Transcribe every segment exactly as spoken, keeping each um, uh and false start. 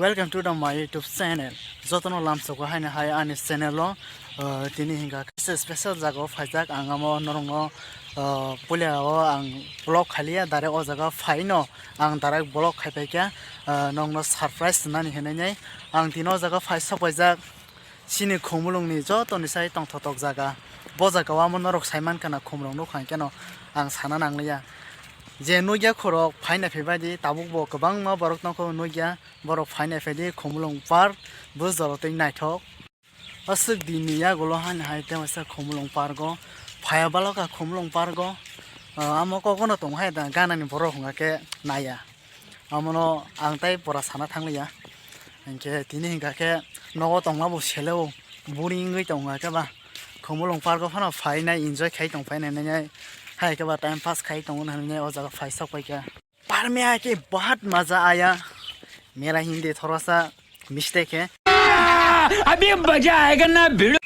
Welcome to the my YouTube channel. Jotono lamsogo haino hai ani channel o, uh, tini hinka kaisa special jaga o phaijak ang amo norokno, uh, puila o ang vlog khailiya direct o jaga phaino ang direct vlog khaipaikha, uh, nokno surprise nani hinwi ang tini o jaga phai sokpaijak. Chini khumulungni jotoni sai tongthotok jaga. Bo jaga o amo norok sai mankha na khumulung nukha hwnkhe no ang sana nangliya. Je nukya khorok phaina phaibaidi tabuk bo kwbangma borok tongkho nukya. Borok phaina phaidi khumulung park bo jora tei naithok. Aswk dini yagulo hani hai tei waisa khumulung park o phaya baloka khumulung park o. Ah, amo kogono tong hai da ganani borok hwnga khe naiya. Amono ang tei pora sana thangliya. Hinkhe tini hinka khe nogo tongma bo seleo buri wngwi tong hwnga khe ba. Khumulung park o phano phainai enjoy khai tong phainai nai hai khe ba time pass khai tongo hinwi o jaga phai sok paikha. Park mein aake bahut maza aaya. Mera Hindi thoda sa mistake hai. अभी मजा आएगा ना भिड़ो.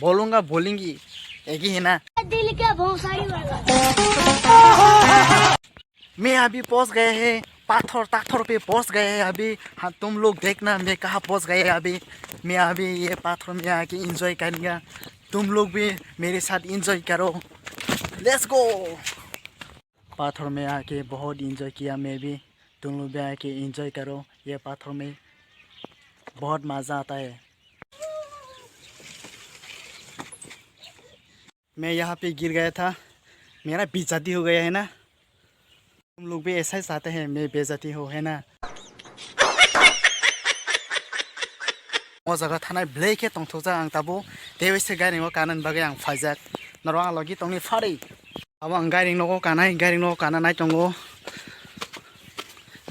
Bolunga bolingi egi hina. दिल के भोंसड़ी वाला. मैं अभी पहुंच गए हैं, पाथर ताथर पे पहुंच गए हैं अभी. हाँ, तुम लोग देखना मैं कहाँ पहुंच गए अभी. मैं अभी ये पाथर में आके एंजॉय करूंगा, तुम लोग भी मेरे साथ एंजॉय करो. Let's go. पाथर में आके बहुत एंजॉय किया मैं भी, तुम लोग भी आके एंजॉय करो ये पाथर में, बहुत मजा आता है. मैं यहाँ पे गिर गया था, मेरा बेइज्जती हो गया है ना. तुम लोग भी ऐसा ही चाहते हैं मैं बेइज्जती हो, है ना? O jaga thanai belai khe tongthokjak ang tabuk tei waisa gairing o kanani bagwi ang phaijak. Norok ang logi tongni phari. Abo ang gairing nogo kanai, gairing nogo kana nai tongo.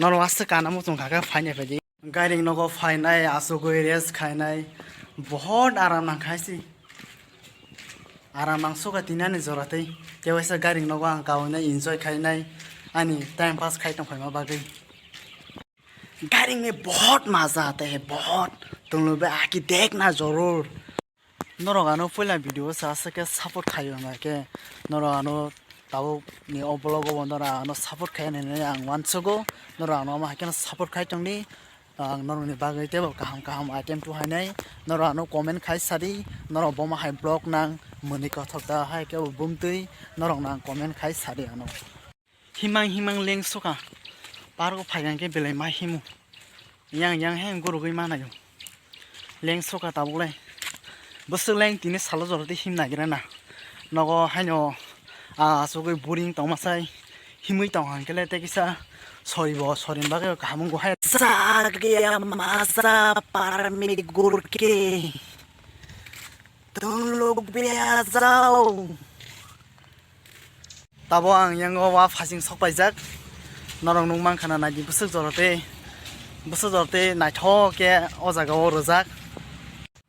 Norok aswk kana muchung kha khe phainai phaidi. Gairing nogo phainai, asugwi rest khainai, bohot aram nangkha si. Aram nangsuka tini ani jora tei. Tei waisa gairing nogo ang kaui nai enjoy khainai, ani time pass khai tongphaima bagwi. Gairing ni bohot maza ata hai, bohot. Tum log bhi aake dekhna zarur. Norok ano puila video o sa aswk khe support khai wngkha khe norok ano tabuk ni o vlog o bo norok ano support khai hinwi ang uansugo. Norok ano omo hai kheno support khai tongdi. Ang norokni bagwi teibo kaham kaham item tuhainai. Norok ano comment khai sadi. Norok bomo hai vlog nang mwnwi kothok da hai khe bo bumtwi norok nang comment khai sadi ano. Himang himang leng soka. Park o phaikha hwnkhe belai ma himo. Yang yang he gurugwi manayo. Leng soka tabuk le. Bwswk leng tini salo jora tei him nagira na. Nogo haino, ah, asugwi boring tongma sai. Himwi tong hwnkhe le tei kisa sori bo, sori ni bagwi kaham wngo hai. Sagya masa parmi gurke. Tum log bhi aa jao. Tabo ang yango wa phasing sok paijak. Norok nung mankha na naidi bwswk jora tei, bwswk jora tei naithok khe o jaga o rwjak.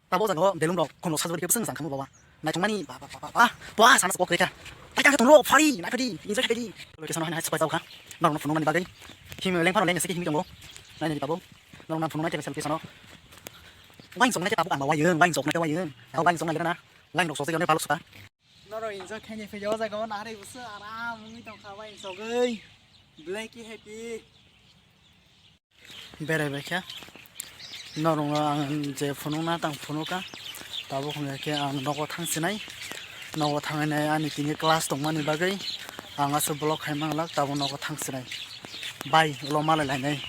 Tabo o jaga o belum rok khumrok sajagwi khe bwswk wngkha khe bo ba. Naithok mani ba ba ba ba ba. Bo a sana spot kha. Tai kha thung rok phari nai phadi enjoy khai di. Location hai nai sok paijak kha. Norok no phunuk mani bagwi. Him leng phano leng se him tongo. Nai nai tabo. Norok na phunuk nai te selfie sono. Wain sok nai te tabuk ang ba wayung, wain sok nai te wayung. Ang wain sok nai le na. Wain rok sok te yone palo suka. Norok enjoy khaini phai o jaga o narwi bwswk aram wngwi tongkha bai sogwi. Belai khe happy. Berai bai kha. Norok no ang je phunuk na tang phunuk kha. Tabuk hwnkhe ang nogo thang sinai. Nogo thangwi nai ani tini class tongmani bagwi ang aswk vlog khai manglak tabuk nogo thang sinai. Bai ulo malai lainai.